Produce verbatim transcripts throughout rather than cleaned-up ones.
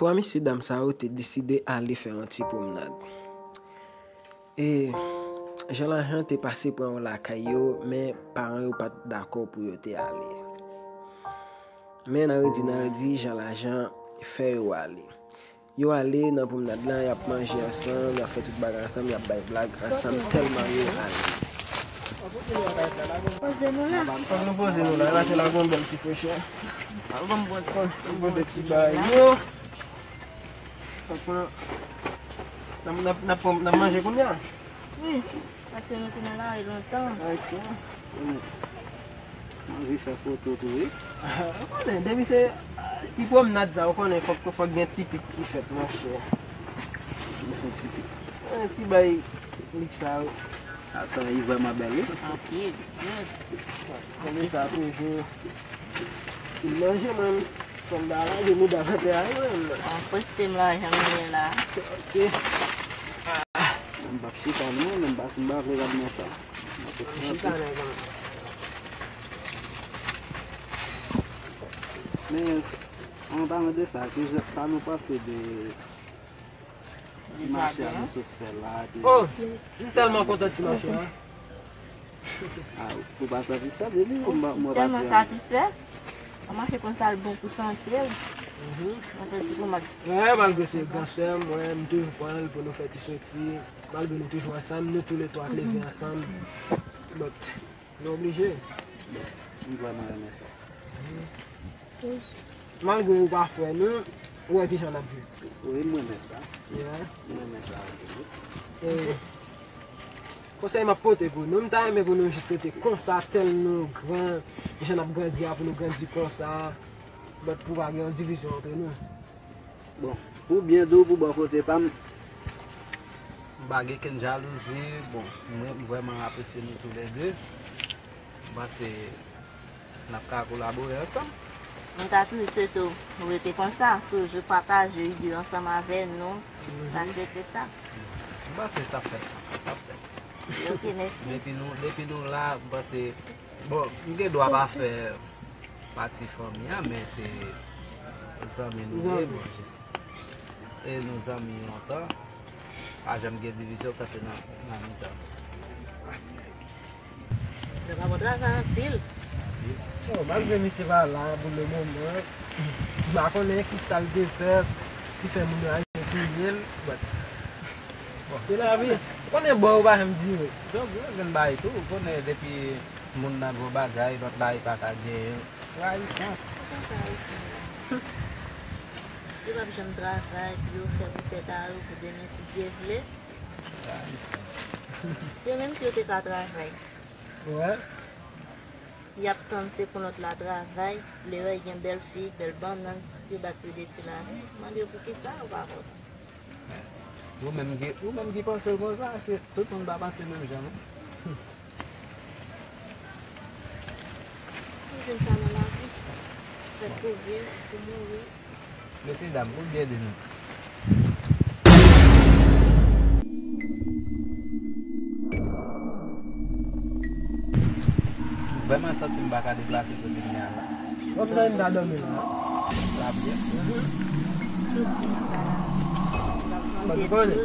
Twa mesye dam sa yo te deside ale fè yon ti pwomnad. E Jan Lajan te pase pran yo lakay yo, men paran yo pa t dakò pou yo te ale. Men nan redi nan redi, Jan Lajan fè yo ale. Yo ale nan pwomnad lan, y ap manje ansanm, y ap fè tout bagay ansanm, y ap bay blag ansanm, tèlman yo ale. Poze nou la. Fòk nou poze nou la, la se la gon bèl ti frechè. Ban m pran ti, ban m pran de ti bagay yo. Fòk nou, n ap, n ap, n ap, n ap manje kounye a? Wi. Paske nou te nan lari lontan. Ay, kè. Anvi fè foto tou, wi. Ou konnen, depi se, ah, ti pwomnad sa, ou konnen, fòk, fòk gen ti pik ki fèt, monchè. Nou fè ti pik. Yon ti bay lik sa, wi. Ah, sa, li vrèman bèl, wi. Anpil, good. Konnen sa, toujou. Manje, mwen, fò m ta lage mouda atè a, wi, mwen. Bon, poste m la, jan m ye la. Ok. M p ap chita non, men m pa, si m pa vle gad nan sa. M ap chita nan zòn. Men, an palan de sa, ki jan, sa nou panse de ti mache a nou sot fè la, de... Oh, m tèlman kontan ti mache a. Ah, ou pa satisfè de li, ou mwen pa... Tèlman satisfè. Yon mache konsa l bon pou sante w. Mwen fè ti pwomad. Wè, malgre se gran sè m, wè, m toujou pran l pou nou fè ti soti. Malgre nou toujou ansanm, nou toulètwa k leve ansanm. But, nou oblije. M vrèman renmen sa. Malgre ou pa frè nou, ou wè kijan n ap viv. Wi, m renmen sa. Yeah. M renmen sa anpil, wi. E, konsèy m ap pote pou nou, m ta renmen pou nou jis rete konsa, tèl nou gran, jan n ap grandi a, pou nou grandi konsa, but pou pa gen yon divizyon antre nou. Bon, pou byen di w, pou bò kote pa m, m pa gen kenn jalouzi. Bon, mwen, m vrèman apresye nou toulède. M panse n ap ka kolabore ansanm. Mwen ta toujou swete w rete konsa, toujou pataje ide ansanm avè nou. M ta swete sa. M panse sa ap fèt, sa ap fèt. Ok, mèsi. Depi nou, depi nou la, m panse, bon, m gen dwa pa fè pati fanmi an, men se zanmi nou ye, bon, jis. E nou zanmi lontan. Pa janm gen divizyon kanpe nan, nan mitan nou. Nèg la bon travay anpil. Bon, malgre misye pa la pou le moman, m pa konnen ki sa l te fè ki fè moun yo al touye l, but, bon, se lavi. Ou konnen bò yo pa janm dire. Donk, yo vin bay tou, ou konnen depi moun nan gwo bagay, lòt la li pa ka genyen l. Rayisans. Poukisa Ayisyen la? Yo p ap janm travay pou yo fè pou tèt a yo pou demen, si Dye vle. Rayisans. Yo menm tou yo te ka travay. Wè. Y ap tann se pou lòt la travay, lè yo wè gen bèl fig, bèl bannann, yo bat yo detwi lavi. Mande yo poukisa, yo pa kontan. Ou menm ki, ou menm ki panse l konsa, se tout moun pa panse menm jan non. Ou jwenn sa nan lavi. Fèt pou viv, pou mouri. Mesye dam, pou byen de nou. Vrèman santi m pa ka deplase kote m ye a la. Bon, m ta dòmi la. La byen. Soti nan sa la. Bon, nou konnen.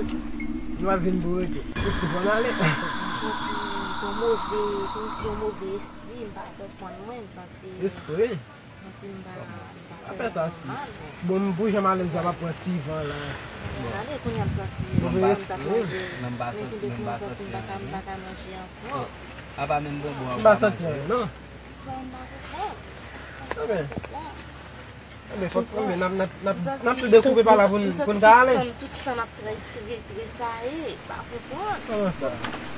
Nou ap vin pou rete. Ou tou fò n ale. M santi m gon move, kòmsi yon move espri, m pa konprann mwen, m santi. Espri? Santi m pa, m pa fè sa si. Bon, m pou jan m alèz la, m ap pran ti van la. Gade, kounye a m santi m pa, m t ap manje. Men m pa santi, men m pa santi m pa ka, m pa ka manje ankò. Apa menm bonbon an ou pa manje? M pa santi anyen non. Bon, m pa konprann. Ebyen, ebyen, fòk, ebyen, n ap, n ap, n ap, n ap tou dekoupe pa la pou n, pou n ka ale. Tout san, tout san ap tresaye, pa konprann. Kòman sa?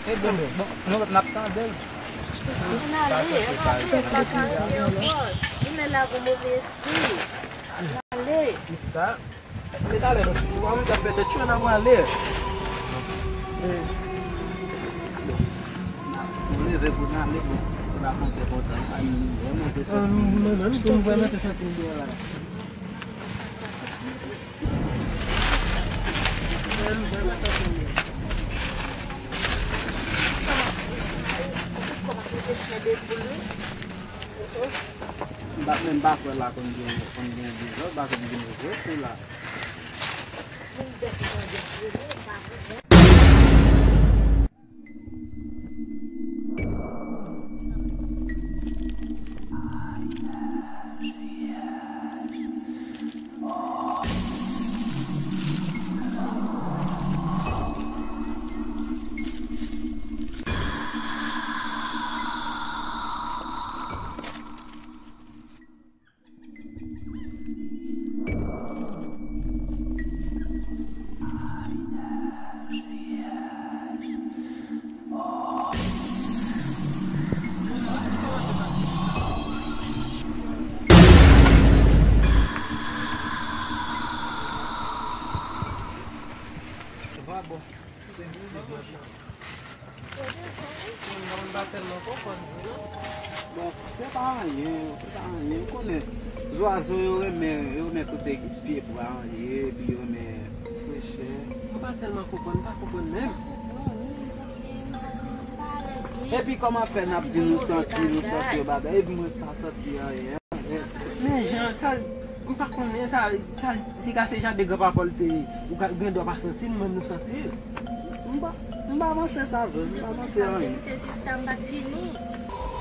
Ebyen, bon, nou, n ap tande l. Ann ale, ann ale, m pa ka rete ankò. Li menm la gon move espri. Ann ale. Sista, men talè non, sista, mwen t ap fè tèt cho, n ap ale. Nou leve pou n ale, bon, pou rakonte kontan. Ay, m vrèman te santi m byen. Mwen menm tou, m vrèman te santi m byen la. M pa, men m pa kwè la konn gen, konn gen dezòd, pa konn gen vre kou la. Bon, se pa anyen, se pa anyen. Ou konnen, zwazo yo renmen, yo renmen kote gen pye bwa ye, epi yo renmen frechè. Mwen pa tèlman konprann, m pa konprann menm. Epi kòman fè n ap di nou santi, nou santi yo bagay, epi mwen pa santi anyen. Men jan sa, m pa konnen sa, sa, si ka se jan de gran papa l te ye, ou ka, ou gen dwa pa santi l, men nou santi l. M pa, m pa panse sa vre, m pa panse anyen. Te sista m pa t vini.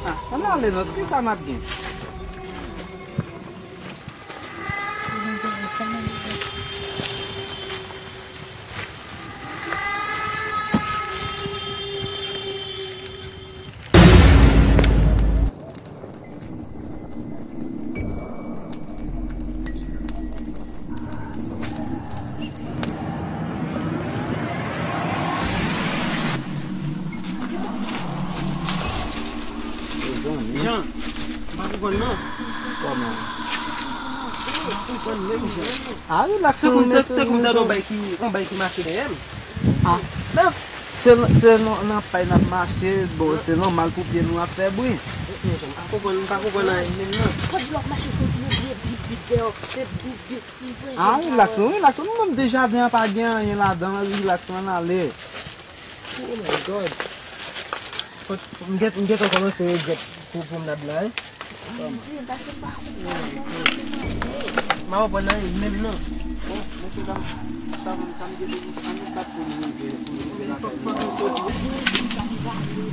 Ah, ann ale non, kisa n ap gen? Jan, m pa konprann non. Kòman? M pa konprann menm jan. Ah, rilaks, tankou, tankou m tande yon bagay ki, yon bagay ki mache dèyè m. Ah, men, se, se nan, nan pay n ap mache, bon, se nòmal pou pye nou ap fè bri. M pa konprann, m pa konprann anyen menm non. Kòd lòk mache soti yon vye bip bip dèyè w, se bip bip, m fè jan. Ah, rilaks, rilaks, nou menm de jaden an pa gen anyen ladan, rilaks, ann ale. Oh my God. Kot, m gen, m gentan kòmanse regrèt pou pwomnad la, wi. Mon Dieu, pase pa konprann, bon, m pa konprann anyen menm non. Bon, mesye dam, sa m, sa m gen pou nou, ann nou bat pou nou rive, pou nou rive lakay nou.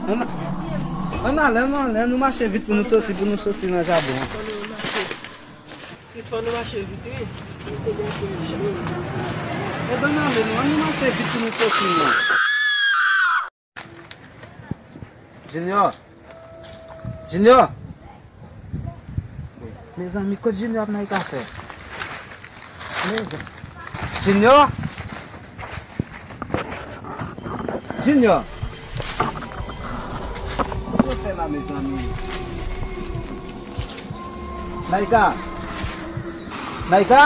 Ann, ann ale, ann ale, nou mache vit pou nou soti, pou nou soti nan jaden an. Sis, fò nou mache vit, wi. Ebyen, ann ale, nou, ann nou mache vit pou nou soti, non. Junior! Junior! Mezanmi, kot Junior ap nan kafè? Mezanmi. Junior! Junior! Sa w fè la, mezanmi? Laika! Laika!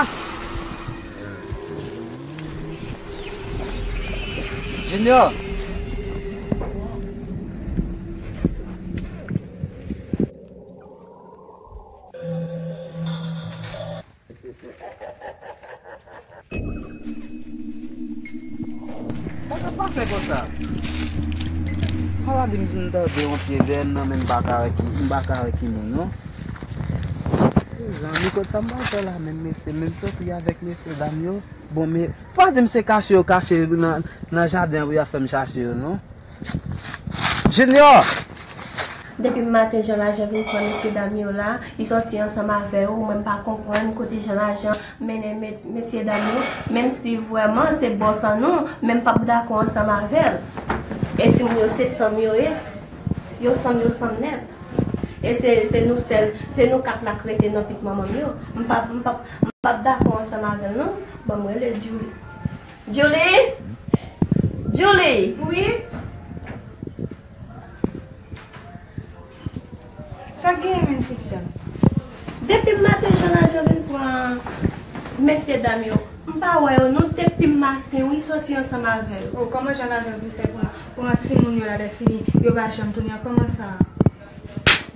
Junior! Sa k ap pase konsa? Ala di m tande yon pye dèyè m nan, men m pa ka wè ki, m pa ka wè ki moun, non. Mezanmi, kot sa m pral fè la menm, mesye? Menm soti avèk mesye dam yo. Bon, men, pa di m se kache yo kache nan, nan jaden an pou y ap fè m chache yo, non. Junior! Depi maten, Jan Lajan vin pran mesye dam yo la, li sòti ansanm avè yo, mwen m pa konprann kote Jan Lajan mennen mes-, mesye dam yo, menm si vrèman se bòs an nou, men m p ap dakò ansanm avè l. E timoun yo se sanm yo ye, yo sanm, yo sanm nèt. E se, se nou sèl, se nou kat la k rete nan pit manman m yo. M p ap, m p ap, m p ap dakò ansanm avè l non. Ban m rele Julie. Julie! Julie! Wi? Sa k genyen menm, sista? Depi maten, Jan Lajan vin pran mesye dam yo. M pa wè yo non, depi maten, wi, sòti ansanm avè yo. Oh, kòman Jan Lajan vin fè pran, pran timoun yo la, lè fini, yo pa janm tounen an? Kòman sa?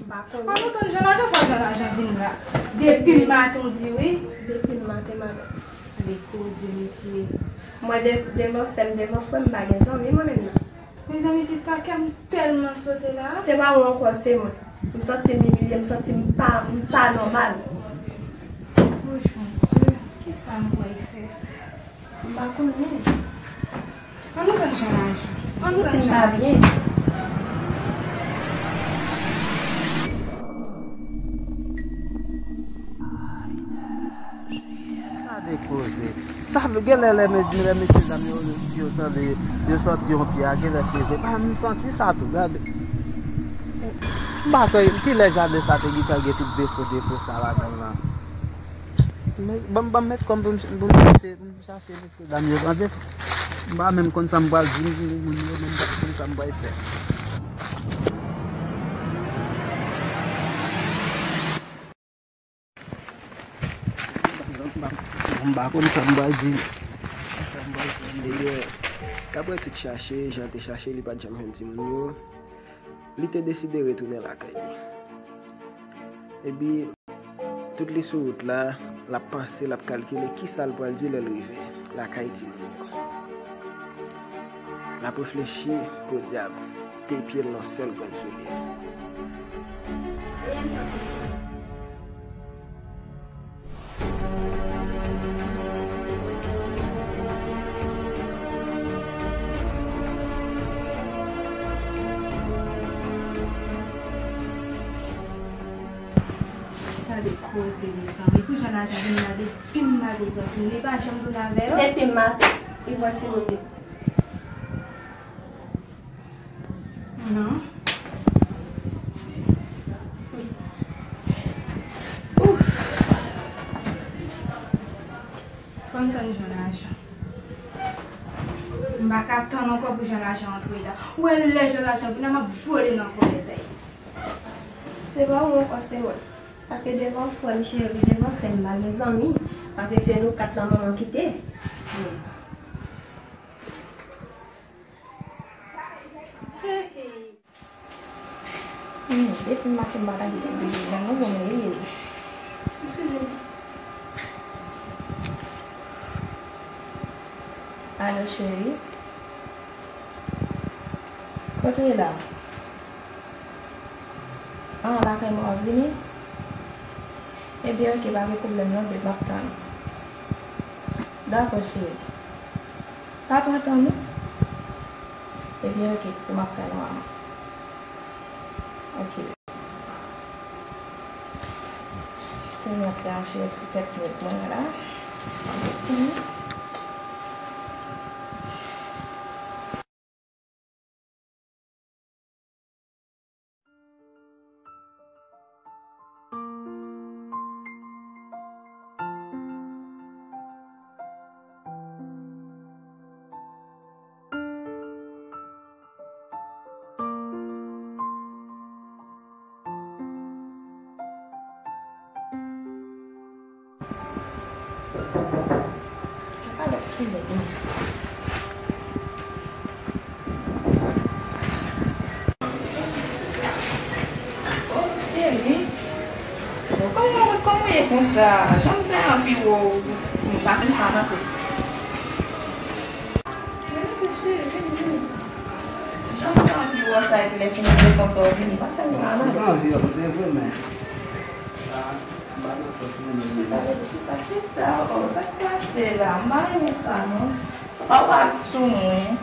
M An nou tann Jan Lajan, fò Jan Lajan vin la. Depi maten w di wi. Depi maten, madanm. Gade koze, mesye. Mwen de- devan sè m, devan frè m, m pa gen zanmi mwen menm non. Mezanmi, sista, kè m tèlman sote la. Se pa ou ankò, se mwen. M santi m imilye, m santi m pa, m pa nòmal. Wouch, mon Dye, kisa m pral fè? M pa konnen. An nou tann Jan Lajan. An nou tann Jan Lajan. Gade koze. Sa vle gen lè, lè, lè mesye dam yo, yo tande, yo santi yon pye a, gen lè se vre. Pa, m santi sa tou, gade. M pa kwè, ki lè jaden sa te gentan gen tout defo, defo sa ladan l lan. Men, ban m, ban m met kòm pou m, pou m chache, pou m chache mesye dam yo, tande. M pa menm konn sa m pral di moun yo, menm pa konn sa m pral fè. M pa konn sa m pral di. Sa m pral fè, m te gen, daprè tout chache, Jan te chache, li pa t janm jwenn timoun yo. Li te deside retounen lakay li. Epi, tout li sou wout la, l ap panse, l ap kalkile kisa l pral di lè l rive lakay timoun yo. L ap reflechi, podyab, de pye l nan sèl grenn soulye. Gade koze, mezanmi. Pou Jan Lajan vin la, depi maten li pran timoun, li pa janm tounen avè yo. Depi maten li pran timoun yo. Non. Ouf. Fò n tann Jan Lajan. M pa ka tann ankò pou Jan Lajan antre la. Ou wè lè Jan Lajan vin la, m ap vole nan kòlèt. Se pa ou ankò, se mwen. Paske devan frè m cheri, devan sè m, m pa gen zanmi. Paske se nou kat la manman kite. Hmm, depi maten m pa tande ti bebe nan non, bon, men, eskize m. Alo, cheri. Kote w ye la? Ah, lakay mwen w ap vini? Ebyen, oke, pa gen pwoblèm non, beb, m ap tann ou. Dakò, cheri. Pa pran tan non. Ebyen, oke, m ap tann ou a. Oke. Kite m ap chache ti tèt nèg mwen la. Se pa lòt ki nèg, non. Oh, cheri. Bon, kòman, kòman w ye konsa? Jan m te anvi wè w, m pa fè sa nan kou. Jan m te anvi wè w sa, epi lè fini se konsa w vini, pa fè m sa non. M anvi w, se vre, men. Ah, m pa nan sans mwen menm. Chita, chita, chita. Oh, sa k pase la? M pa renmen sa non. Pa w pa sou mwen.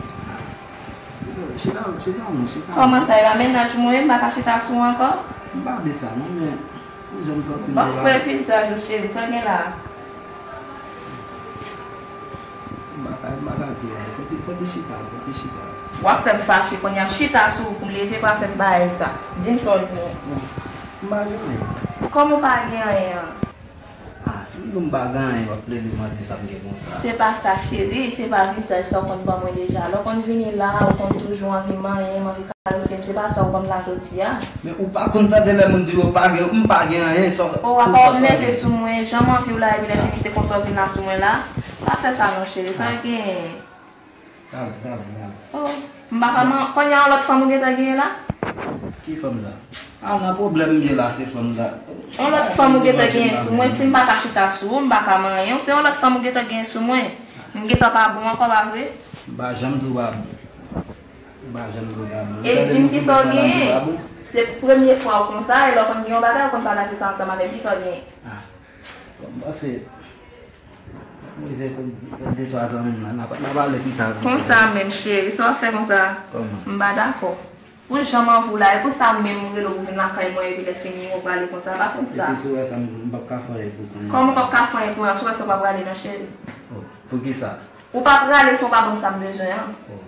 Chita, chita, non, chita. Kòman sa, e pa mennaj mwen, m pa ka chita sou w ankò? M pa di sa non, men. Jan m santi m la. Bon, fè vizaj ou, cheri, sa w gen la? M pa ka, m pa ka di anyen. Fò ti, fò ti chita, fò ti chita. W ap fè m fache kounye a, chita sou ou pou m leve, pa fè m bagay sa. Di m sa w gen. M pa gen anyen. Kòman w pa gen anyen an? Ah, m di w m pa gen anyen, w ap plede mande sa m gen konsa. Se pa sa, cheri, se pa vizaj sa w konn ban mwen deja. Lè w konn vini la, ou konn toujou anvi manyen m, anvi karese m, se pa sa w ban m la jodi a. Men ou pa konn tande lè moun di yo pa gen, m pa gen anyen, sa w... Oh, apa w nève sou mwen, jan m anvi w la, epi lè fini se konsa w vin la sou mwen la. Pa fè sa non, cheri, sa w genyen? Talè, talè, talè. Oh, m pa ka man-, kounye a yon lòt fanm ou gentan genyen la? Ki fanm sa? A, nan pwoblèm m ye la, se fanm ta. Yon lòt fanm ou gentan genyen sou mwen, si m pa ka chita sou ou, m pa ka manyen w, se yon lòt fanm ou gentan genyen sou mwen. M gentan pa bon ankò, pa vre? M pa janm di w pa bon. M pa janm di w pa bon. E di m kisa w genyen. Se premye fwa w konsa, e lè w konn gen yon bagay, ou konn pataje sa ansanm avè m, kisa w genyen? A, bon, m panse, m rive konn, konn de twa zanmi m la, n a, n a pale pita. Konsa menm, cheri, sa w ap fè konsa? Kòman? M pa dakò. Pou jan m anvi w la, e pou sa menm m rele w pou vin lakay mwen, epi lè fini, ou prale konsa, pa fè m sa. Epi si w wè sa, m, m p ap ka fè anyen pou kounye a. Kòman w p ap ka fè anyen pou mwen, si w wè sa w pa prale non, cheri? Oh, poukisa? Ou pa prale san w pa ban m sa m bezwen an. Oh,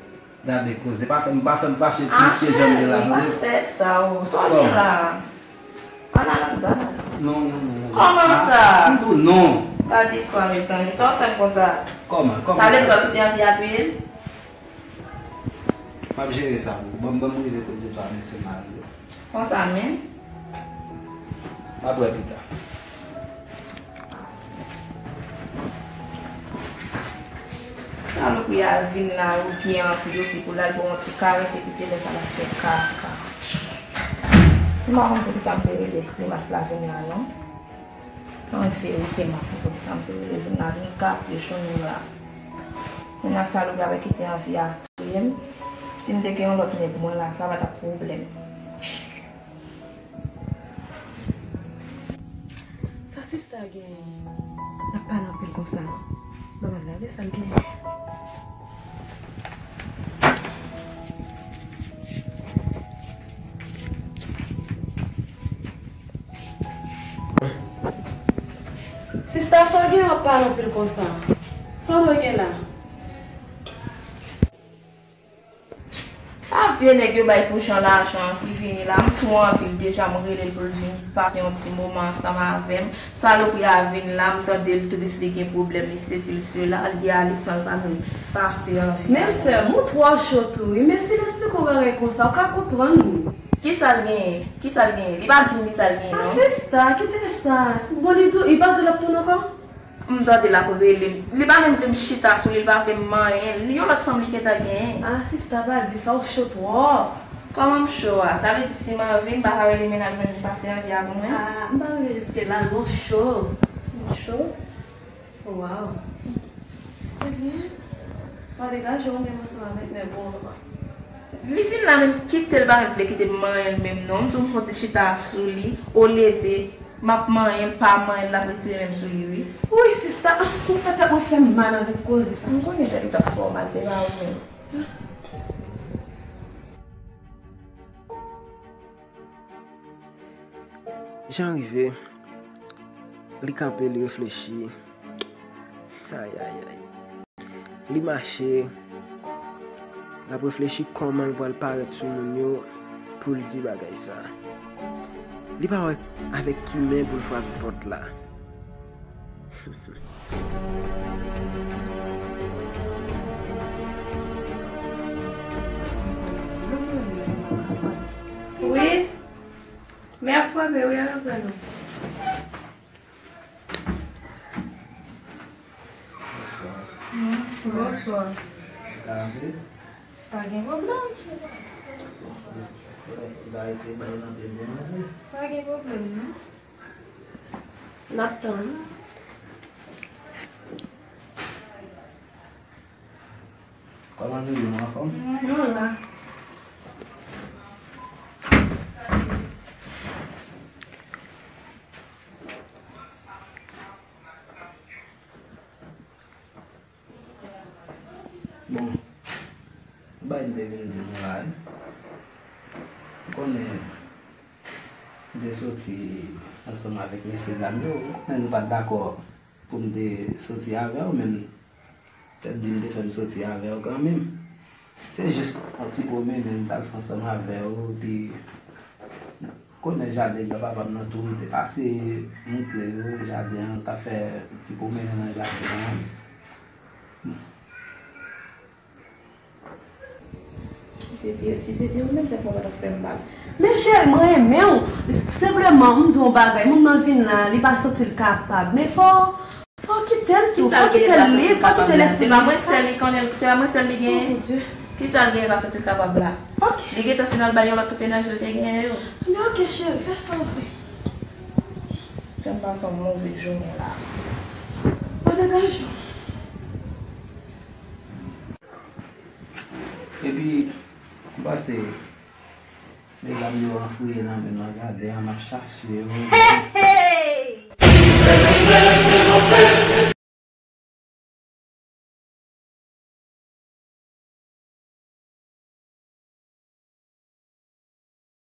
gade koze, pa fè m, pa fè m fache plis ke jan m ye la, tande? Ah, cheri, pa fè sa, oh, sa w gen la? Ann al anndan. Non, non, non, non. Kòman sa? Ah, si m di w non. Gad istwa, mezanmi, sa w fè m konsa? Kòman, kòman sa? Sa vle di w kite anvi a touye m? M ap jere sa pou ou. Ban m, ban m rive kote de twa mesye m a rele. Konsa menm? N ap wè pita. Salopri a vin la, ou byen anvi yo, se pou l al ba w yon ti karès, epi se lè sa l ap fè kaka. M pa konn poukisa m te rele grimas la vin la, non. An verite, m pa konn poukisa m te rele vin la, vin gate jounen la. Kounye a salopri a kite anvi a touye m. Si m te gen yon lòt nèg mwen la, sa pa t ap pwoblèm. Sa sista genyen? L ap pale anpil konsa. Ban m al gade sa l genyen. Sista, sa w gen w ap pale anpil konsa? Sa w dwe gen la? A vye nèg yo bay pou jan lajan ki vini la, m tou anvi l deja, m rele l pou l vin pase yon ti moman ansanm avè m. Salopri a vin la, m tande l tris, li gen pwoblèm, li sesi, li sela, li ale san l pa menm pase anvi. Men sè m, ou twò cho tou wi, men si l esplike w bagay konsa, ou ka konprann wi. Kisa l genyen? Kisa l genyen? Li pa di m kisa l genyen non. A sista, kite sa. Bon, li di w, li pa di w l ap tounen ankò? M tande l ap rele m. Li pa menm vle m chita sou li, li pa vle m manyen l. Yon lòt fanm li gentan genyen. Ah, sista, pa di sa, ou cho twòp. Kòman m cho a? Sa vle di si m anvi, m pa ka rele mennaj mwen vin pase anvi a pou mwen? Ah, m pa rive jiske la, non, cho. Ou cho? Waw. Ebyen, pa degaje w menm ansanm avèk nèg ou ankò. Li vin la menm, kite l, pa menm vle kite m manyen l menm non. M di w m fon ti chita sou li, o leve, m ap manyen l, pa manyen l, l ap retire menm sou li wi. Wi, sista, ah, ou fè tèt mwen fè m mal avèk koze sa. M konnen tèt ou t ap fè w mal, se pa ou menm. Jan rive, li kanpe, li reflechi. Ay, ay, ay. Li mache, l ap reflechi kòman l pral parèt sou moun yo pou l di bagay sa. Li pa wè avèk ki men pou l frape pòt la. Wi. Men ap frape wi, al anpè non. Bonswa. Bonswa. Ka rantre? Pa gen pwoblèm. Bon, ou ta rete bay nan pye m demen tou. Pa gen pwoblèm non. N ap tann. Kòman nou ye, nou anfòm? Nou la. Bon, bagay m te vin di nou la, wi. Ou konnen, m te soti ansanm avèk mesye dam yo, men nou pa t dakò pou m te soti avè w, men tèt di m te fè m soti avè w kanmenm. Se jis yon ti pwomennen m t al fè ansanm avè w, epi konnen jaden granpapa m nan tou, m te pase montre yo jaden an, t ap fè ti pwomennen nan jaden an. Si se te, si se te ou menm, tèt mwen pa t ap fè m mal. Men cheri, mwen renmen w. Senpleman, m di w yon bagay, moun nan vin la, li pa santi l kapab. Men fò, fò w kite l tou, fò w kite l lib, fò w kite l espril. Se pa mwen sèl li konnen, se pa mwen sèl li genyen. Oh, mon Dieu. Kisa l genyen pa santi l kapab la? Ok. Li gentan fin al bay yon lòt tout enèji l te genyen yo. Men ok, cheri, fè sa w vle. Jan m pase yon move jounen la. Mwen degaje w. Epi, m panse, medam yo an fouye nan men m nan jaden an, m ap chache yo.